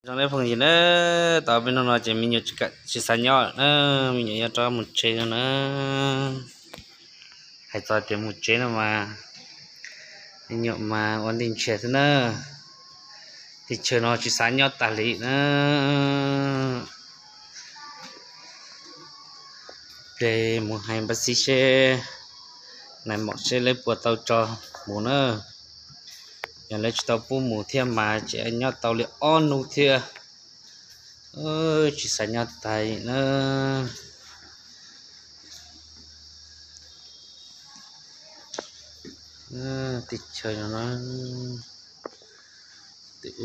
Zoo nej phooj ywg na, tau peb hnub no ces me nyuam tsis kam tsis xav nyob na, me nyuam yuav rov mus tsev no na. Hais txog tias mus tsev no mas me nyuam mas ua ntej ntshias xwb na. Teb chaws no tsis xav nyob tag li na. Ces mus hais npaj xib seb, nais maum seb lawv puas tau tso mus na. Yog lawv tsis tau pub mus thiab mas ces nyob tau li ob hnub thiab. Tsis xav nyob tag na. Teb chaws no, teb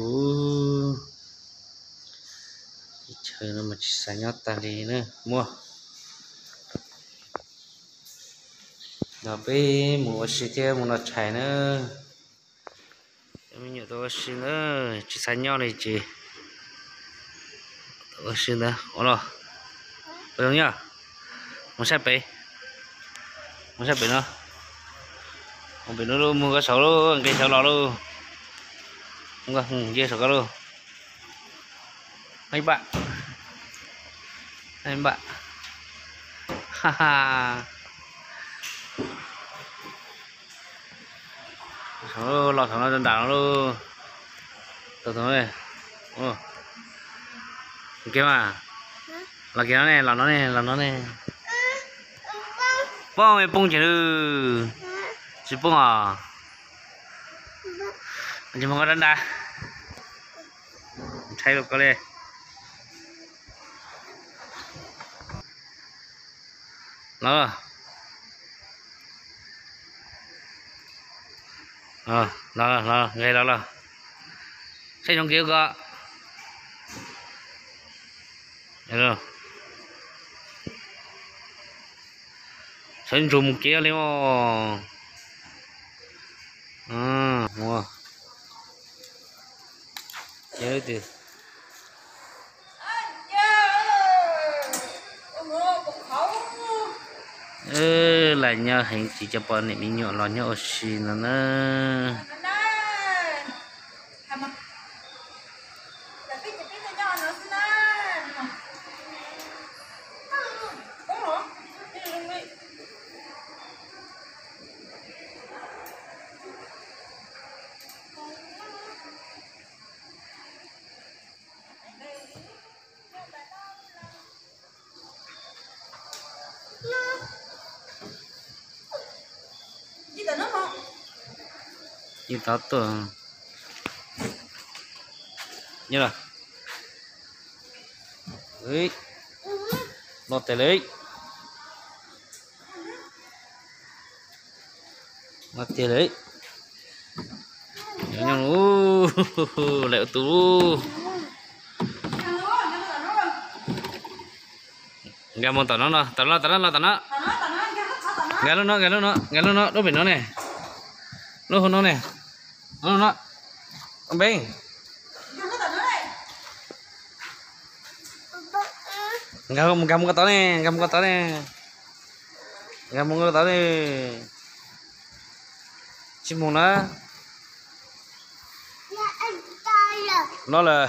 chaws no mas tsis xav nyob tag li na. Muaj no peb mus ua si thiab mus noj tshais na. Me nyuam tau ua si na, tsis xav nyob li ces ua si ntawd ua los. Ua zoo nyob, mus saib pem, mus saib pem no, mus pem no lauj, mus koj saud lauj, nqis saud los lauj, nce saud koj lauj. Npaj, npaj, ha ha. Los saum no nram no lauj. Kiag mas, los kiag no ne, los no ne, los no ne. Poob, poob ces lwm, tsis poob os. Tsis poob, koj dab nda, ntshai rau koj li. Los, los, los, nqes los los. Saib zoo kiag ko. Sawv ntsug mus kev li os. Laj nyob heev tsis cov poj niam me nyuam los nyob ua si no na. Yeej tau tuaj, nyob los, los tes li, los tes li, nyob lawm tus. Nkag mus tom no no, tom no, tom no, los tom no. Nkag lub no, nkag lub no, nkag lub no, lub pem no ne. Lub hauv no ne. No, no. Peb. Nkag, nkag mus ko tod ne, nkag mus ko tod ne. Nkag mus ko tod ne. Tsis mus na. No lawm.